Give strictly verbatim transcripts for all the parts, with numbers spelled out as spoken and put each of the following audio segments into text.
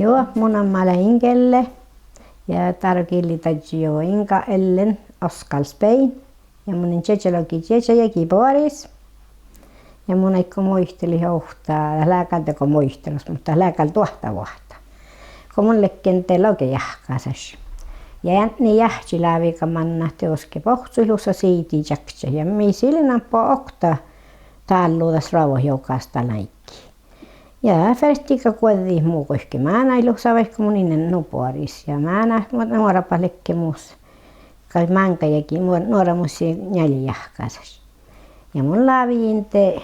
Juo, mu namma lea Ingelle ja dárogillii daddjo juo Inga Ellen Oskalds Bein. Ja mun lean čiežalogi čieža jagi boaris. Ja mun áiggun muitalit ovtta, dat lea gal dego muitalus, muhto dat lea gal duohta vuohta, go mun ledjen de logi jahkásaš. Ja eadni jáhčilávii manná dieđusge bohccuid lusa siidii čakčat ja mis lei nanbo okta dállu das roavut jogas dál áiggi. Ja fertii gal guođđit mu guhkki mánáid lusa vaikko mun in lean nu boaris. Ja mánát mu nuorabat ledje mus gal máŋga jagi, mu nuora mus lei njealjejahkásaš. Ja mun lávejin de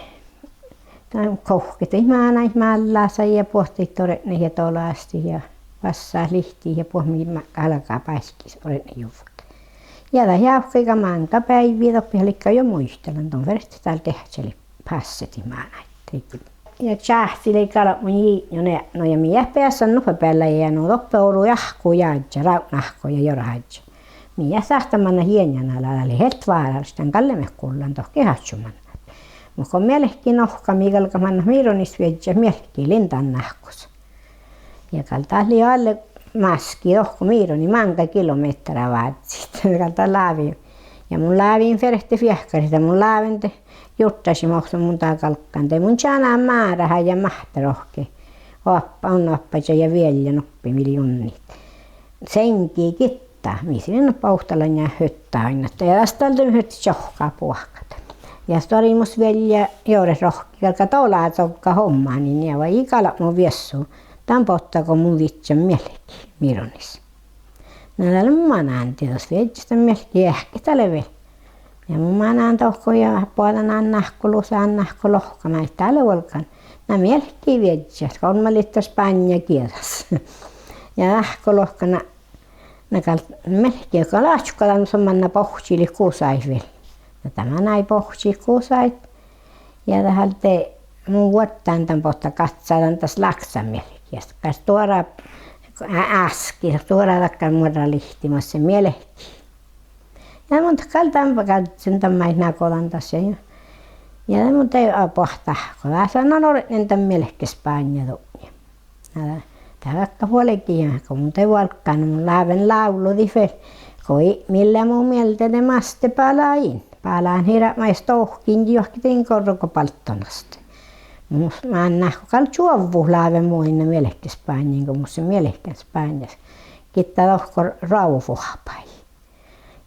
dan gohkket mánáid mállasa ja buottii ortnit ja dolastit ja bassat lihtiid ja buot mii galgá báikkis ortnejuvvot. Ja dat jávkkai gal máŋga beaivvi doppe, ja lei gal juo muitalan don ferte dál geahččalit pássedit mánáid. Ja čáhci lei galbmuin jitnjon eatno ja mii eat beassan nuppe beallái eanu doppe olu áhkku jádjá, rávdnaáhkku ja jorhaža. Mii eat sáhttán mannat jienjana ala, dat lei helt várálaš, dan gal leimmet gullan dohko áhčči mannat. Muhto go mielki nohká, mii galgat mannat Mironis viežžat mielkki, Lindan áhkus. Ja gal dat lei oalle máski dohko Mironi, máŋga kilomehtera vázzit. Gal dat lávii. Ja mun lávejin ferte fiehkarit, mun láven de jurddašin mo son mun dál galggan de. Mun čánan máreha ja máhtte rohki oappá, unnohpaža ja vielja nuppi mii lei unnit. Seŋgii gitta, mis lei ovttalanjá hytta oainnat. Ja das dal de ferte čohkká buohkat. Ja stuorramus vielja joret rohki galgá dola coggat ommánin ja vai ii galbmo viessu dan botta go mun viežžan mielkki Mironis. Na dat lea manán dieđus, viežžat dan mielkki, eahket dat lea vel. Ja mun manán dohko ja boađán áhku lusa, áhku lohká, maid dál lea vuolgán. Na mielkki viežžat, golmma lihtta spánnja gieđas. Ja áhku lohká na, na gal mielkki gal oaččuhii dan son manná bohčilit gusaid vel. Na dat manai bohčit gusaid. Ja dat dal de mun vuorddán dan botta, gazzadan das lákca mielkki. Ja gal stuorra á-, áski, stuorra dakkár muorralihtti maid lea mielkki. Ja mun dat gal dan gazzin dan maid nagodan das ja, ja mun de boahtán áhku, dasa na ortnen dan mielkki spánnja dutnje. Na, dat dakkár vuolgit ja go mun de vuolggán, mun láven lávludit vel. Go ipmil lea mu mielde de maid balašin. Balašin hirbmat dohkkin juohke din gorgobalddonastin. Mus mánát go gal čuovvut láven muinna mielkki spánnjain go mus lei mielkki spánnjas. Gitta dohko roavuoahpái.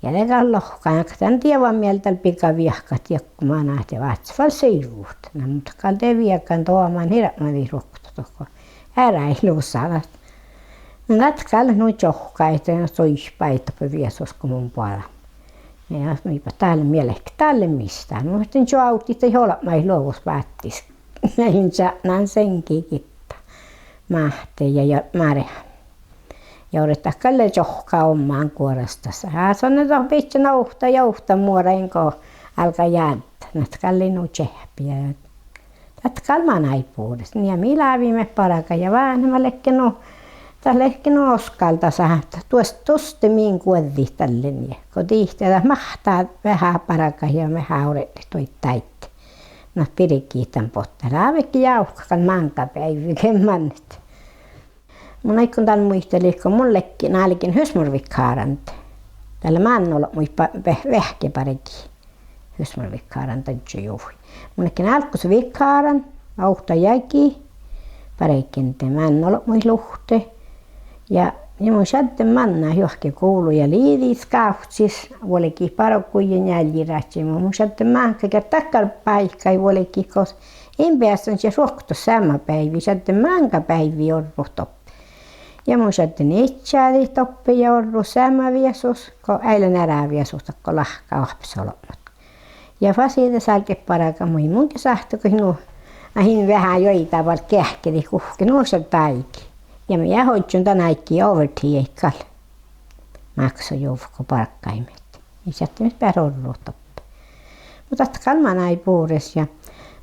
Ja de gal lohká, dan dievva mielde dal biga viehkat diekko manát ja váccit fal sivvut. Na mun dat gal de viegan doaman hirbmadit ruoktot dohko earáid lusa. Na dat gal nu čohkkái, suihpái doppe viesus go mun boađán. Ja mii bat dál mielkki, dál mis dat. Mun ferten čoavdit daid olbmuid luovut báttis. In čatnan seŋgi gitta. Máhte ja, ja máreha. Ja orret dat gal lea čohkká omman guoras das. Ja son dohko bidjan ovtta ja ovtta muora in go álgá jáddát. Na dat gal lei nu čeahppi ja dat gal manai bures. Ja mii láviimet bargat ja váhnema ledje nu, dat ledje nu oskaldasa, dat duos-, duoste min guođđit dalle nie. Go dihte dat máhttá veahá bargat ja veahá ortnit duoid dáid. Na birgit dan botta, lávejit jávkat máŋga beaivvi ge mannet. Mun áiggun dal muitalit go mun ledjen, álgen husmorvikar. Dalle mánnolobmuid ba-, ve-, veahkebargi. Husmorvikar daddjo juvvui. Mun ledjen álggus vikar ovtta jagi, bargen de mánnolobmuid luhtte. Ja, ja mun šadden mannat juohke gulu ja liđii skávccis vuolgit bargui ja njealji rádjai. Mun šadden máŋga geat dakkár báikái vuolgit gos in beassan šat ruoktot seamma beaivvi, šadden máŋga beaivvi orrut doppe. Ja mun šadden idjadit doppe ja orrut seamma viesus go eai lean eará viesus dakko lahka oahppes olbmot. Ja fasi de sálget bargat, mu in munnje sáhte go nu, a in veahá juoidá bal geahkedit guhkes nu šadde áigi. Ja mii eat ožžon dan áigge overtid gal máksojuvvot go bargaimet. Mii šaddemet beare orrut doppe. Muhto dat gal manai bures ja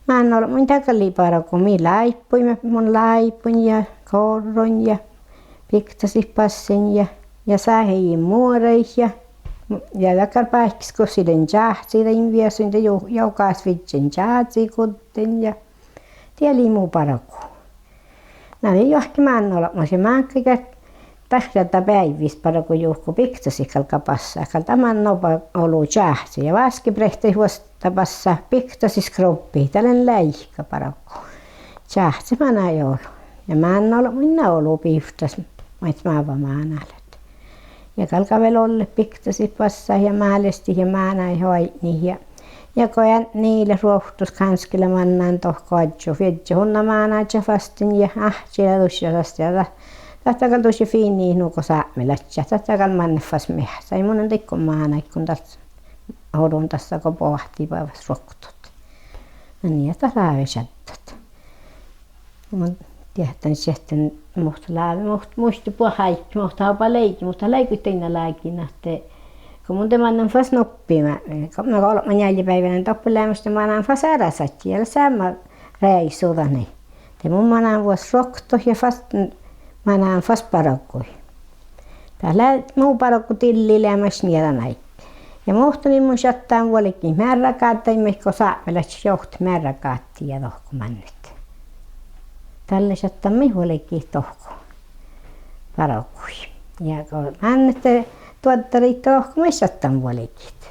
mánnolobmuin dat gal lei bargu, mii láibbuimet, mun láibbuin ja gorron ja biktasit bassin ja, ja sáhejin muoraid ja, ja dakkár báikkis gos ii lean čáhci, de in viesuin de jo-, jogas vižžen čázi gudden ja die lei mu bargu. Na dii juohke mánná olbmot ja máŋgga ge-, dakkár beaivvis bargu juhko biktasit galgá bassat, gal dat mannat oba olu čáhci ja váskibrehtaid vuostá bassat biktasit skrubbiid, dat lea leaika bargu. Čáhci manai olu. Ja mánná olbmuin olu bivttes maid smávva mánálaš. Ja galgá vel ollet biktasit bassat ja málestit ja mánát oaidnit ja, ja go eadni lea ruovttus gánske lea mannan dohko oažžut, viežžat unna mánáža fasttain ja áhčči lea dušše fas ja dat, dat gal dušše fiinni nugo sápmelaččat, dat gal manne fas meahccái. Mun lean dego mánáiguin dal orun dasa go boahtá baivves ruoktot. Na nie dat lávii šaddat. Mun diehtán šat, muhto lávii, muhto muitte buot áigge, muhto oba leigii, muhto leigii dainna lágiin ahte go mun de mannan fas nuppi, ma-, go, na olbma njeallje beaivve lean doppe leamaš, de mannan fas eará sadjái ja lea seamma reaisudanis. De mun mannan vuos ruoktot ja fas, mannan fas bargui. Dat lea mu bargudilli leamaš nie dan áigge. Ja muhtumin mun šattan vuolgit mearragádaid maid go sápmelaččat johtit mearragáddii ja dohko mannet. Dalle šattan maid vuolgit dohko bargui. Ja go mannet duoddarit dohko maid šattan vuolgit.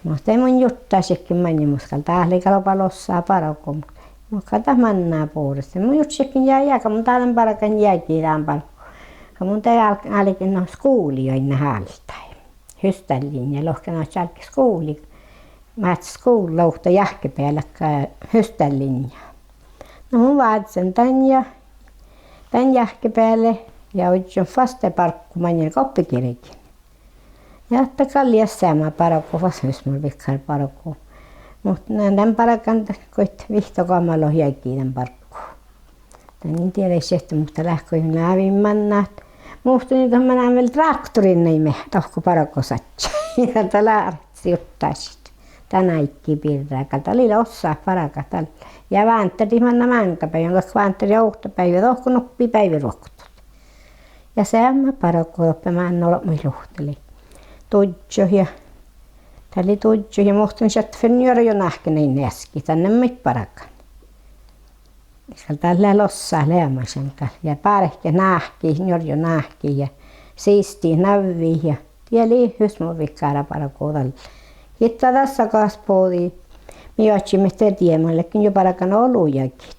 Muhto mun jurddašekin maŋŋel, mus gal dat lei gal oba lossa bargu, mus gal dat manná bures. Mun jurddašekin ja, ja go mun dan bargan jagi dan bargui. Go mun de ál-, álgen nu skuvlii oainnát Áltái. Hustadlinja, lohken ahte álgit skuvlii. Máhttet skuvlla ovtta jahkebealde Hustadlinjá. Na mun vázzán dan ja, dan jahkebealde ja ožžon fas de barggu maŋŋel oppegirjin. Ja dat gal lei seamma bargu fas, husmorvikárbargu. Muhto na dan bargan goit vihtta goammalogi jagi dan barggu. Dan in dieđe šat, muhto leat go lávejin mannat. Muhto in dat mannan vel tráktorin nai me dohko bargosadjái. Ja dat lea ártet jurddašit dan áiggi birra, gal dat lei lossat bargat dal. Ja vánderdit manná máŋga beaivvi, gal vánderdit ovtta beaivvi dohko nuppi beaivvi ruoktot. Ja seamma bargu doppe mánná olbmuid luhtte lei duddjot ja, dat lei duddjot ja muhto šat ferte njuorjonáhkkin eai easkit, danne maid bargan. Gal dat lea lossat leamašan gal. Ja bárket náhkit, njuorjonáhkit ja sistit, návvit ja, die lei husmorvikárabargu dal. Gitta dasa gal bođii mii oaččuimet de diemma, ledjen juo bargan olu jagi.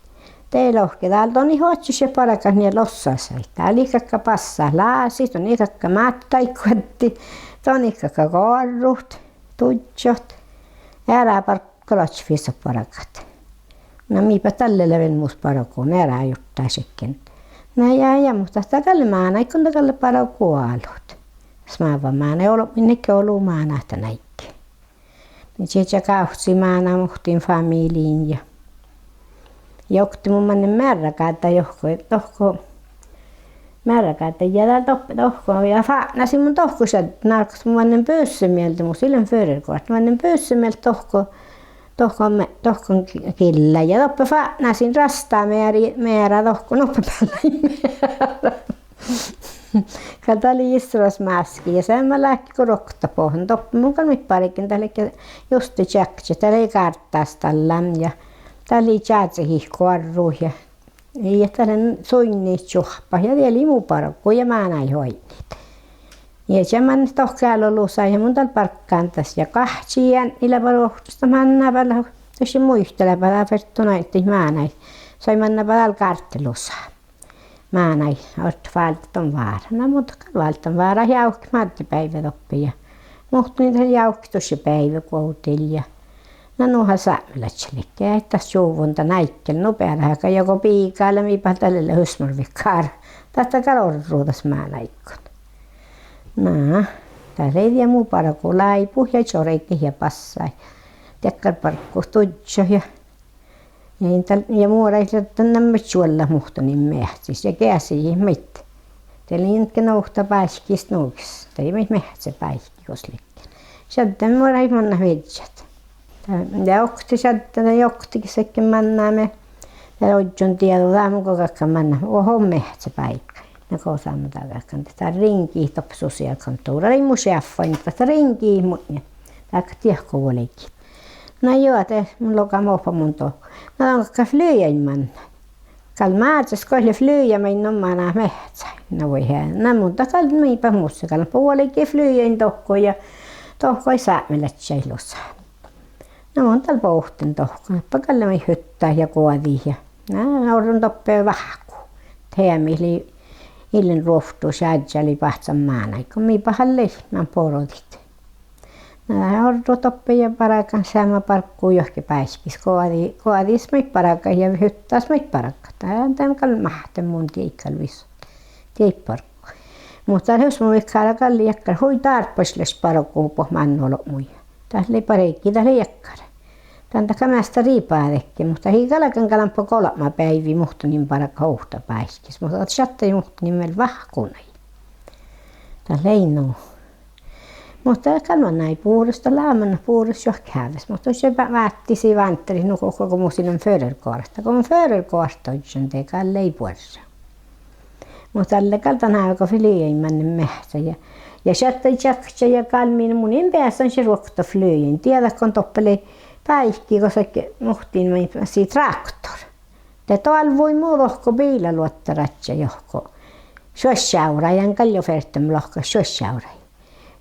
De lohke dal don ii oaččušat bargat nie lossasaid. Dat lei galgá bassat lásit, don ii galgá máttaid guoddit, don ii galgá goarrut, duddjot. Eará barggu gal oaččut viesot bargat. Na mii bat dalle lea vel mus bargun, eará jurddašekin. Na ja, ja, muhto dat gal lea mánáiguin dat gal lea bargu álo. Smávva mánáiguin olbmuin, ii ge olu mánát dan áigge. Čieža gávcci máná muhtin familiin ja, ja oktii mun mannen mearragáddái dohko, dohko, mearragáddái ja dal doppe dohko ja fatnasin mun dohko šadden, álggus mun mannen busse mielde, mus ii lean førerkort, mannen busse mielde dohko, dohko me-, dohko gi-, gillái ja doppe fatnasin rastá meari-, meará dohko nuppe beallái meará. Gal dat lei issoras máski ja seamma láhkai go ruoktot bohten. Doppe mun gal maid bargen, dat ledje juste čeakčat, dat lei gárdástallan ja dat lei čázehit goarrut ja, ja dat lei suinniid čuohpat ja die lei mu bargu ja mánáid oaidnit. Ja šat mannet dohko ealu lusa ja mun dal barggan das ja gahčii eadni leaba ruovttus dat mannabe, dušše muitalaba dat fertun oaidnit mánáid. Soai mannabe dal gárdelusa. Mánáid orrut váldit don vára. Na mun dat gal válden vára jávket mádde beaivve doppe ja, muhto in dat jávket dušše beaivve guovdil ja, na nu han sápmelaččat ledje, dat čuvvon dan áigge lea nu beare hága ja go biigá lea, mii bat dalle lea husmorvikár. Dat gal orru das mánáiguin. Na, dat lei die mu bargu, láibut ja čorget ja bassat. Dakkár barggu duddjot ja, ja in dal, ja muoraid lea dan namma čuollat muhtumin meahcis ja geasejit maid. De lei ge nu ovtta báikkis nuges, de maid meahccabáikki gos ledje. Šadden muoraid mannat viežžat. Ja oktii šadden, ja oktii ge šadden mannamin. Ja ožžon dieđu dan go galggan mannan, oho, meahccabáikka. Na go sámma dan galggan, dat riŋgii doppe sosialkontora, lei mu šeaffain, dat riŋgii munnje. Dál gal diehko vuolgit. Na juo, de mun logan oba mun dohko. Na don galggat flyt mannan. Gal Mázes go lea flyga maid nu manat meahccái. Na vuoi, he-, na mun dat gal mii ba mus gal vuolgit flygain dohko ja dohko sápmelaččaid lusa. Na mun dal bohten dohko, ba gal lea maid hyttat ja goađit ja. Na orron doppe vahku. Deami lei, ii lean ruovttu, šažža lei báhcán mánáid go mii bahát lei man borodit. Na orron doppe ja bargan seamma barggu juohke báikkis, goađi-, goađis maid bargat ja hyttas maid bargat. Dan, dan gal máhtten mun dieid gal visot, dieid barggu. Muhto dat hui, mu vikkára gal lei dakkár hui dárbbašlaš bargu buot mánnu olbmuide. Dat lei bargi, dat lei dakkár. Dan dat gal measta ribadedje, muhto ii galgan galbma golbma beaivvi muhtumin bargat ovtta báikkis, muhto dat šattai muhtumin vel vahkkunai. Dat lei nu. Muhto gal manai bures, dat lea manat bures juohke háves, muhto dušše ba-, váttis vánddarit nu go, go mus ii lean førerkoartta. Go mun førerkoartta ožžon, de gal lei buorre. Muhto dalle gal dan háve go flygain mannan meahccái ja, ja šattai čakčat ja galmmin, mun in beassan šat ruoktot flygain. Dieđát go doppe lei báiki gos ledje muhtin maid sii traktor. De doalvvui mu dohko biilaluotta radjái juohke. Šuoššávrái, dán gal jo fertejin lohkat šuoššávrái.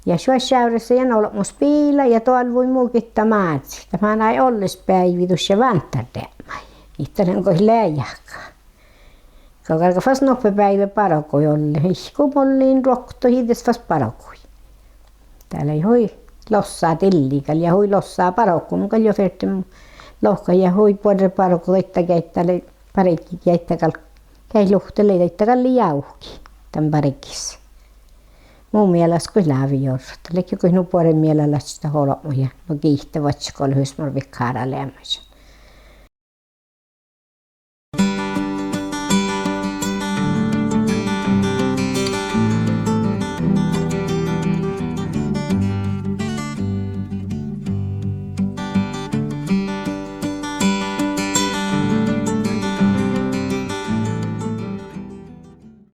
Ja šuoššávrái ja olbmos biila ja doalvvui mu gitta Mázii. Dat manai olles beaivvi dušše vánddardeapmái. Iittalan goit lea jahka. Go galgá fas nohppe beaivve bargui olle, ihkku mollin ruoktot, iđđes fas bargui. Dat lei hui lossa dilli gal ja hui lossa bargu, mun gal jo ferten lohkat ja hui buorre bargu daidda geaidda lei, bargi geaidda gal, geaid luhtte lei daidda gal lei jávki dan bargis. Mu mielas goit lávejorrut, ledje goit nu buoremealalaččat dat olbmot ja nu giite vadjat go lea husmor vikkára leamaš.